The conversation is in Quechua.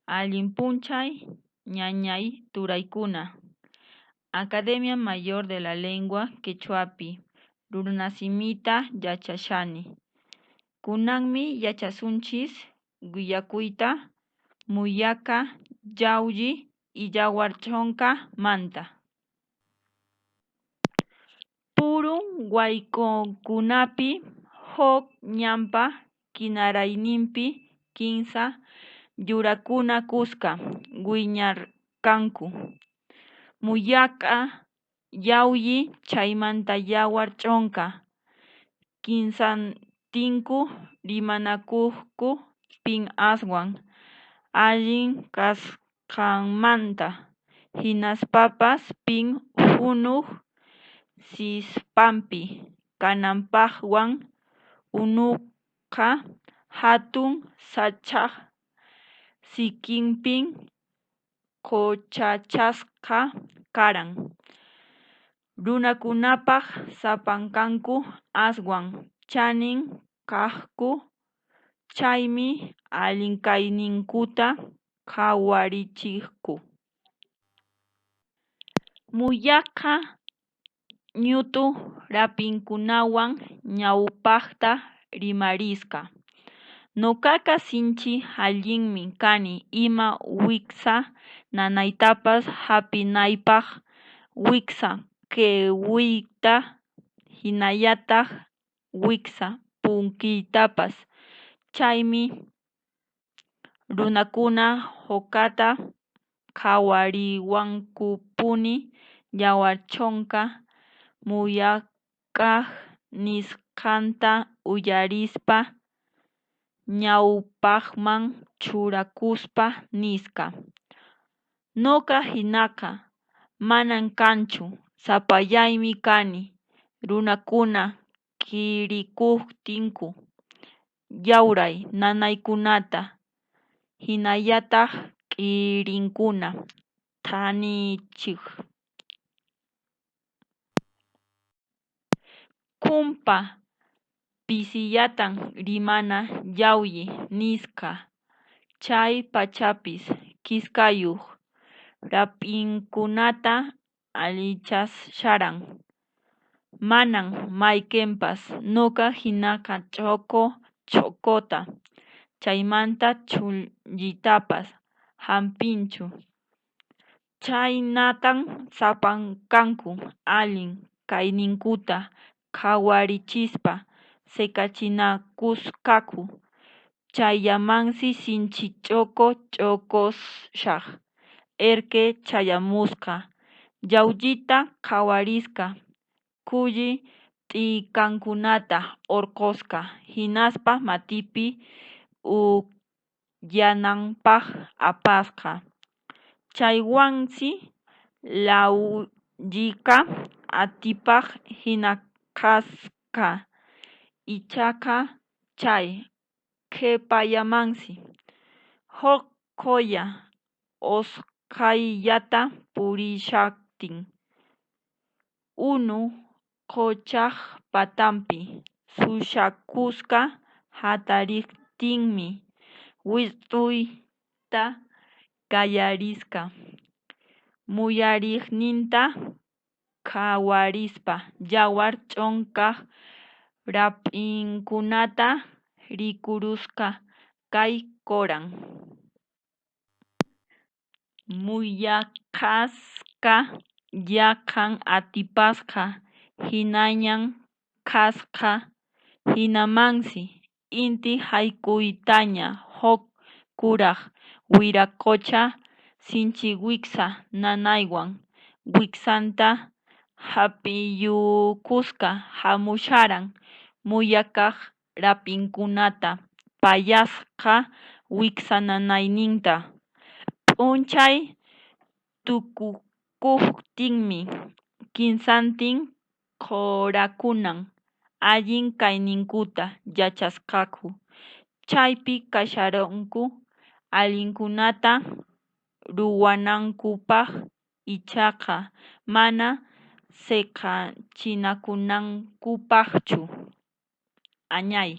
Allin p'unchay ñañay turaykuna. Academia Mayor de la Lengua Quechuapi runasimita yachashani. Kunanmi yachasunchis willakuyta Muyaqa Llawlli y Yawar Ch'onqa manta. Purun wayq'ukunapi huk ñanpa kinarayninpi kinsa yurakuna kuska wiñarqanku: Muyaqa, Llawlli chaymanta Yawar Ch'onqa. Kinsantinku rimanakuqku pin aswan allin kasqanmanta, hinaspapas pin unuq sispanpi kananpaqwan. Unuqa hatun sach'aq sikinpin quchachasqa karan. Runakunapaq sapankanku aswan chanin kaqku, chaymi allinkayninkuta qhawarichiqku. Muyaqa ñut'u rapinkunawan ñawpaqta rimarisqa: Nuqaqa sinchi allinmi kani ima wiksa nanaytapas hap'inaypaq, wiksa q'iwiyta hinallataq wiksa punkiytapas, chaymi runakuna uqata qhawariwankupuni. Yawar Ch'onqa Muyakaq nisqanta uyarispa ñawpaqman churakuspa nisqa: Nuqa hinaqa manan kanchu, sapallaymi kani runakuna k'irikuqtinku yawray nanaykunata hinallataq k'iriykuna thanichiq. Khumpa pisillatan rimana Llawlli nisqa. Chay pachapis kiskayuq raphinkunata allichasharan: Manan mayqinpas nuqa hinaqa ch'uqu ch'uquta chaymanta chhullitapas hampinchu. Chhaynatan sapankanku allin kayninkuta qhawarichispa seqachinakusqaku. Chayllamansi sinchi ch'uqu ch'uqushaq erqe chayamusqa, Llawllita qhawarisqa, kulli t'ikankunata hurqosqa hinaspa matipi ukyananpaq apasqa. Chaywansi Llawlliqa atipaq hina kasqa, ichaqa chay qhepallamansi huk qoya osqhayllata purishaqtin unu qochaq patanpi susakusqa hatariqtinmi wist'uyta qallarisqa. Muyuriqninta qhawarispa Yawar Ch'onqaq raphinkunata rikurusqa. Kay quran. Muyakasqa yaqan atipasqa hinañan kasqa, hinamansi inti haykuytaña huk kuraq wiraqocha sinchi wiksa nanaywan wiksanta hap'iyukusqa hamusharan, Muyakaq raphinkunata pallasqa wiksa nanayninta. P'unchay tukukuqtinmi kinsantin qhorakunan allin kayninkuta yachasqaku, chaypi kasharanku allinkunata ruwanankupaq ichaqa mana seqachinakunankupaqchu. Añay!